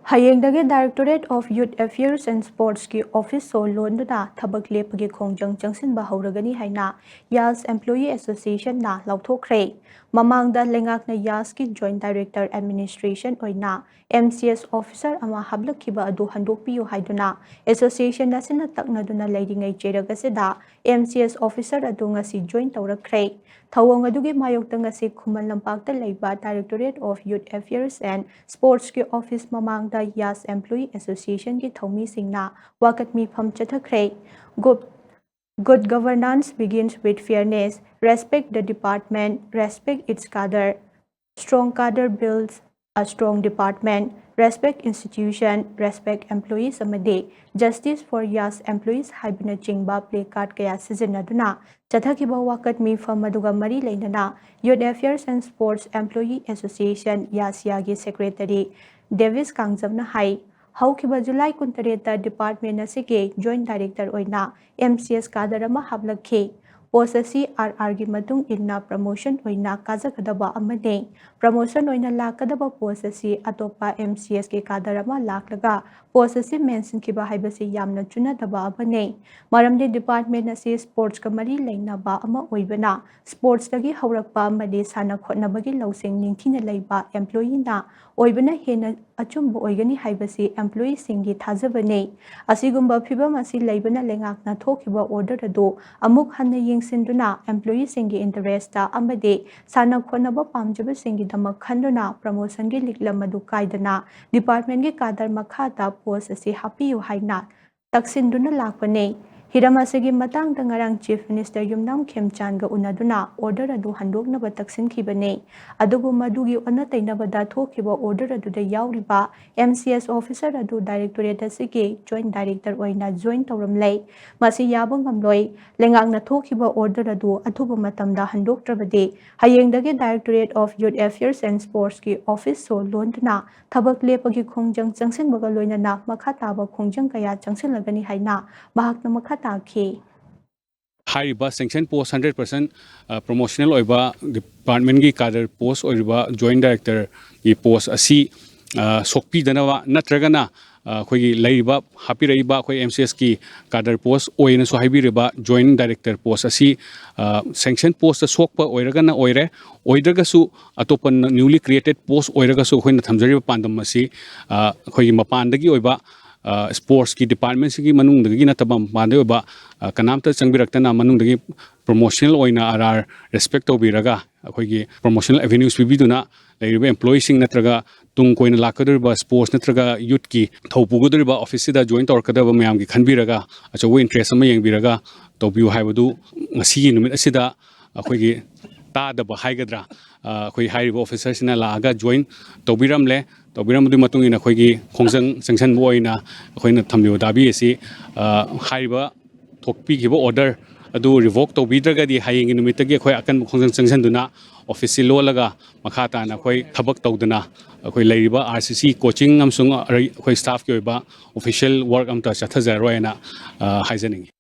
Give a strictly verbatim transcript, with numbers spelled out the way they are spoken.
ꯍꯌꯦꯡꯗꯒꯤ Directorate of Youth Affairs and Sportsꯀꯤ office ꯁꯣ ꯂꯣꯟꯗꯨꯅ ꯊꯕꯛ ꯂꯦꯞꯄꯒꯤ ꯈꯣꯡꯖꯪ ꯆꯪꯁꯤꯟꯕ ꯍꯧꯔꯒꯅꯤ ꯍꯥꯏꯅ YAS Employee Associationꯅ ꯂꯥꯎꯊꯣꯛꯈ꯭ꯔꯦ꯫ ꯃꯃꯥꯡꯗ ꯂꯩꯉꯥꯛꯅ YASꯀꯤ Joint Director Administration ꯑꯣꯏꯅ MCS officer ꯑꯃ ꯍꯥꯞꯂꯛꯈꯤꯕ ꯑꯗꯨ ꯍꯟꯗꯣꯛꯄꯤꯌꯨ ꯍꯥꯏꯗꯨꯅ association ꯑꯁꯤꯅ ꯇꯛꯅꯗꯨꯅ ꯂꯩꯔꯤꯉꯩ ꯆꯩꯔꯛ ꯑꯁꯤꯗ MCS officer ꯑꯗꯨ ꯉꯁꯤ join ꯇꯧꯔꯛꯈ꯭ꯔꯦ꯫ ꯊꯧꯑꯣꯡ ꯑꯗꯨꯒꯤ ꯃꯥꯌꯣꯛꯇ ꯉꯁꯤ ꯈꯨꯃꯟ ꯂꯝꯄꯥꯛꯇ ꯂꯩꯕ Directorate of Youth Affairs and Sportsꯀꯤ office ꯃꯃꯥꯡꯗ YAS Employee Associationꯒꯤ ꯊꯧꯃꯤꯁꯤꯡꯅ ꯋꯥꯀꯠ ꯃꯤꯐꯝ ꯆꯠꯊꯈ꯭ꯔꯦ꯫ Good, good governance begins with fairness. Respect the department. Respect its cadre. Strong cadre builds a strong department. Respect institution. Respect employees ꯑꯃꯗꯤ Justice for YAS employees ꯍꯥꯏꯕꯅꯆꯤꯡꯕ placard ꯀꯌꯥ ꯁꯤꯖꯤꯟꯅꯗꯨꯅ ꯆꯠꯊꯈꯤꯕ ꯋꯥꯀꯠ ꯃꯤꯐꯝ ꯑꯗꯨꯒ ꯃꯔꯤ ꯂꯩꯅꯅ Youth Affairs and Sports Employee Association, YASYAꯒꯤ secretary Davis ꯀꯥꯡꯖꯝꯅ ꯍꯥꯏ, ꯍꯧꯈꯤꯕ ꯖꯨꯂꯥꯏ ꯀꯨꯟꯇꯔꯦꯠꯇ department ꯑꯁꯤꯒꯤ Joint Director ꯑꯣꯏꯅ MCS cadre ꯑꯃ ꯍꯥꯞꯂꯛꯈꯤ꯫ Post ꯑꯁꯤ RRꯒꯤ ꯃꯇꯨꯡ ꯏꯟꯅ promotion ꯑꯣꯏꯅ ꯀꯥꯖꯒꯗꯕ ꯑꯃꯅꯤ꯫ Promotion ꯑꯣꯏꯅ ꯂꯥꯛꯀꯗꯕ post ꯑꯁꯤ ꯑꯇꯣꯞꯄ MCSꯀꯤ cadre ꯑꯃ ꯂꯥꯛꯂꯒ post ꯑꯁꯤ ꯃꯦꯟꯁꯤꯟꯈꯤꯕ ꯍꯥꯏꯕꯁꯤ ꯌꯥꯝꯅ ꯆꯨꯅꯗꯕ ꯑꯃꯅꯤ꯫ ꯃꯔꯝꯗꯤ department ꯑꯁꯤ sportsꯀ ꯃꯔꯤ ꯂꯩꯅꯕ ꯑꯃ ꯑꯣꯏꯕꯅ, sportsꯇꯒꯤ ꯍꯧꯔꯛꯄ ꯑꯃꯗꯤ ꯁꯥꯟꯅ ꯈꯣꯠꯅꯕꯒꯤ ꯂꯧꯁꯤꯡ ꯅꯤꯡꯊꯤꯅ ꯂꯩꯕ employeeꯅ ꯑꯣꯏꯕꯅ ꯍꯦꯟꯅ ꯑꯆꯨꯝꯕ ꯑꯣꯏꯒꯅꯤ ꯍꯥꯏꯕꯁꯤ employeeꯁꯤꯡꯒꯤ ꯊꯥꯖꯕꯅꯤ꯫ ꯑꯁꯤꯒꯨꯝꯕ ꯐꯤꯚꯝ ꯑꯁꯤ ꯂꯩꯕꯅ ꯂꯩꯉꯥꯛꯅ ꯊꯣꯛꯈꯤꯕ order ꯑꯗꯨ ꯑꯃꯨꯛ ꯍꯟꯅ ꯌꯦꯡꯁꯤꯟꯗꯨꯅ employeeꯁꯤꯡꯒꯤ interestꯇ ꯑꯃꯗꯤ ꯁꯥꯟꯅ ꯈꯣꯠꯅꯕ ꯄꯥꯝꯖꯕꯁꯤꯡꯒꯤꯗꯃꯛ ꯈꯟꯗꯨꯅ promotionꯒꯤ ꯂꯤꯛꯂꯝ ꯑꯗꯨ ꯀꯥꯏꯗꯅ departmentꯀꯤ cadre ꯃꯈꯥꯗ post ꯑꯁꯤ ꯍꯥꯞꯄꯤꯌꯨ ꯍꯥꯏꯅ ꯇꯛꯁꯤꯟꯗꯨꯅ ꯂꯥꯛꯄꯅꯤ꯫ ꯍꯤꯔꯝ ꯑꯁꯤꯒꯤ ꯃꯇꯥꯡꯗ ꯉꯔꯥꯡ Chief Minister ꯌꯨꯝꯅꯥꯝ ꯈꯦꯝꯆꯥꯟꯒ ꯎꯅꯗꯨꯅ order ꯑꯗꯨ ꯍꯟꯗꯣꯛꯅꯕ ꯇꯛꯁꯤꯟꯈꯤꯕꯅꯤ꯫ ꯑꯗꯨꯕꯨ ꯃꯗꯨꯒꯤ ꯑꯣꯟꯅ ꯇꯩꯅꯕꯗ ꯊꯣꯛꯈꯤꯕ order ꯑꯗꯨꯗ ꯌꯥꯎꯔꯤꯕ MCS officer ꯑꯗꯨ Directorate ꯑꯁꯤꯒꯤ Joint Director ꯑꯣꯏꯅ join ꯇꯧꯔꯝꯂꯦ꯫ ꯃꯁꯤ ꯌꯥꯕ ꯉꯝꯂꯣꯏ꯫ ꯂꯩꯉꯥꯛꯅ ꯊꯣꯛꯈꯤꯕ order ꯑꯗꯨ ꯑꯊꯨꯕ ꯃꯇꯝꯗ ꯍꯟꯗꯣꯛꯇ꯭ꯔꯕꯗꯤ ꯍꯌꯦꯡꯗꯒꯤ Directorate of Youth Affairs and Sportsꯀꯤ office ꯁꯣ ꯂꯣꯟꯗꯨꯅ ꯊꯕꯛ ꯂꯦꯞꯄꯒꯤ ꯈꯣꯡꯖꯪ ꯆꯪꯁꯤꯟꯕꯒ ꯂꯣꯏꯅꯅ ꯃꯈꯥ ꯇꯥꯕ ꯈꯣꯡꯖꯪ ꯀꯌꯥ ꯆꯪꯁꯤꯜꯂꯒꯅꯤ ꯍꯥꯏꯅ ꯃꯍꯥꯛꯅ ꯃꯈꯥ ꯇꯥꯈꯤ꯫ ꯍꯥꯏꯔꯤꯕ sanction post hundred percent promotional ꯑꯣꯏꯕ departmentꯀꯤ cadre post ꯑꯣꯏꯔꯤꯕ Joint Directorꯒꯤ post ꯑꯁꯤ ꯑ, ꯁꯣꯛꯄꯤꯗꯅꯕ, ꯅꯠꯇ꯭ꯔꯒꯅ, ꯑ, ꯑꯩꯈꯣꯏꯒꯤ ꯂꯩꯔꯤꯕ, ꯍꯥꯞꯄꯤꯔꯛꯏꯕ ꯑꯩꯈꯣꯏ ꯑꯦꯝ ꯁꯤ ꯑꯦꯁꯀꯤ ꯀꯥꯗꯔ ꯄꯣꯁ ꯑꯣꯏꯅꯁꯨ ꯍꯥꯏꯕꯤꯔꯤꯕ ꯖꯣꯏꯟꯠ ꯗꯥꯏꯔꯦꯛꯇꯔ ꯄꯣꯁ ꯑꯁꯤ, ꯑ, ꯁꯦꯡꯁꯟ ꯄꯣꯁꯇ ꯁꯣꯛꯄ ꯑꯣꯏꯔꯒꯅ ꯑꯣꯏꯔꯦ, ꯑꯣꯏꯗ꯭ꯔꯒꯁꯨ ꯑꯇꯣꯞꯄ ꯅ꯭ꯌꯨꯂꯤ ꯀ꯭ꯔꯤꯌꯦꯇꯦꯠ ꯄꯣꯁ ꯑꯣꯏꯔꯒꯁꯨ ꯑꯩꯈꯣꯏꯅ ꯊꯝꯖꯔꯤꯕ ꯄꯥꯟꯗꯝ ꯑꯁꯤ, ꯑ, ꯑꯩꯈꯣꯏꯒꯤ ꯃꯄꯥꯟꯗꯒꯤ ꯑꯣꯏꯕ, ꯑ, ꯁ꯭ꯄꯣꯔꯠꯁꯀꯤ ꯗꯤꯄꯥꯔꯠꯃꯦꯟꯁꯤꯒꯤ ꯃꯅꯨꯡꯗꯒꯤ ꯅꯠꯇꯕ ꯃꯄꯥꯟꯗꯒꯤ ꯑꯣꯏꯕ, ꯑ, ꯀꯅꯥꯝꯇ ꯆꯪꯕꯤꯔꯛꯇꯅ ꯃꯅꯨꯡꯗꯒꯤ ꯄ꯭ꯔꯣꯃꯣꯁꯅꯦꯜ ꯑꯣꯏꯅ ꯑꯥꯔ ꯑꯥꯔ ꯔꯦꯁꯄꯦꯛ ꯇꯧꯕꯤꯔꯒ, ꯑꯩꯈꯣꯏꯒꯤ ꯄ꯭ꯔꯣꯃꯣꯁꯅꯦꯜ ꯑꯦꯚꯦꯅ꯭ꯌꯨꯁ ꯄꯤꯕꯤꯗꯨꯅ ꯂꯩꯔꯤꯕ ꯑꯦꯝꯄ꯭ꯂꯣꯌꯤꯁꯤꯡ ꯅꯠꯇ꯭ꯔꯒ ꯇꯨꯡ ꯀꯣꯏꯅ ꯂꯥꯛꯀꯗꯧꯔꯤꯕ ꯁ꯭ꯄꯣꯔꯠꯁ ꯅꯠꯇ꯭ꯔꯒ ꯌꯨꯠꯀꯤ ꯊꯧ ꯄꯨꯒꯗꯧꯔꯤꯕ ꯑꯣꯐꯤꯁꯁꯤꯗ ꯖꯣꯏꯟ ꯇꯧꯔꯛꯀꯗꯕ ꯃꯌꯥꯝꯒꯤ ꯈꯟꯕꯤꯔꯒ ꯑꯆꯧꯕ ꯏꯟꯇꯔꯦꯁ ꯑꯃ ꯌꯦꯡꯕꯤꯔꯒ ꯇꯧꯕꯤꯌꯨ ꯍꯥꯏꯕꯗꯨ ꯉꯁꯤꯒꯤ ꯅꯨꯃꯤꯠ ꯑꯁꯤꯗ ꯑꯩꯈꯣꯏꯒꯤ ꯇꯥꯗꯕ ꯍꯥꯏꯒꯗ꯭ꯔꯥ, ꯑ, ꯑꯩꯈꯣꯏ ꯍꯥꯏꯔꯤꯕ ꯑꯣꯐꯤꯁꯔꯁꯤꯅ ꯂꯥꯛꯑꯒ ꯖꯣꯏꯟ ꯇꯧꯕꯤꯔꯝꯂꯦ꯫ ꯇꯧꯕꯤꯔꯝꯕꯗꯨꯒꯤ ꯃꯇꯨꯡ ꯏꯟꯅ ꯑꯩꯈꯣꯏꯒꯤ ꯈꯣꯡꯖꯪ ꯆꯪꯁꯟꯕ ꯑꯣꯏꯅ ꯑꯩꯈꯣꯏꯅ ꯊꯝꯂꯤꯕ ꯗꯥꯕꯤ ꯑꯁꯤ, ꯑ, ꯍꯥꯏꯔꯤꯕ ꯊꯣꯛꯄꯤꯈꯤꯕ ꯑꯣꯔꯗꯔ ꯑꯗꯨ ꯔꯤꯚꯣꯛ ꯇꯧꯕꯤꯗ꯭ꯔꯒꯗꯤ ꯍꯌꯦꯡꯒꯤ ꯅꯨꯃꯤꯠꯇꯒꯤ ꯑꯩꯈꯣꯏ ꯑꯀꯟꯕ ꯈꯣꯡꯖꯪ ꯆꯪꯁꯤꯟꯗꯨꯅ ꯑꯣꯐꯤꯁꯁꯤ ꯂꯣꯜꯂꯒ ꯃꯈꯥ ꯇꯥꯅ ꯑꯩꯈꯣꯏ ꯊꯕꯛ ꯇꯧꯗꯅ ꯑꯩꯈꯣꯏ ꯂꯩꯔꯤꯕ ꯑꯥꯔ ꯁꯤ ꯁꯤ ꯀꯣꯆꯤꯡ ꯑꯃꯁꯨꯡ ꯑꯔꯩ-, ꯑꯩꯈꯣꯏ ꯁ꯭ꯇꯥꯐꯀꯤ ꯑꯣꯏꯕ ꯑꯣꯐꯤꯁꯤꯌꯦꯜ ꯋꯥꯔꯛ ꯑꯃꯠꯇ ꯆꯠꯊꯖꯔꯔꯣꯏ ꯍꯥꯏꯅ, ꯑ, ꯍꯥꯏꯖꯅꯤꯡꯉꯤ꯫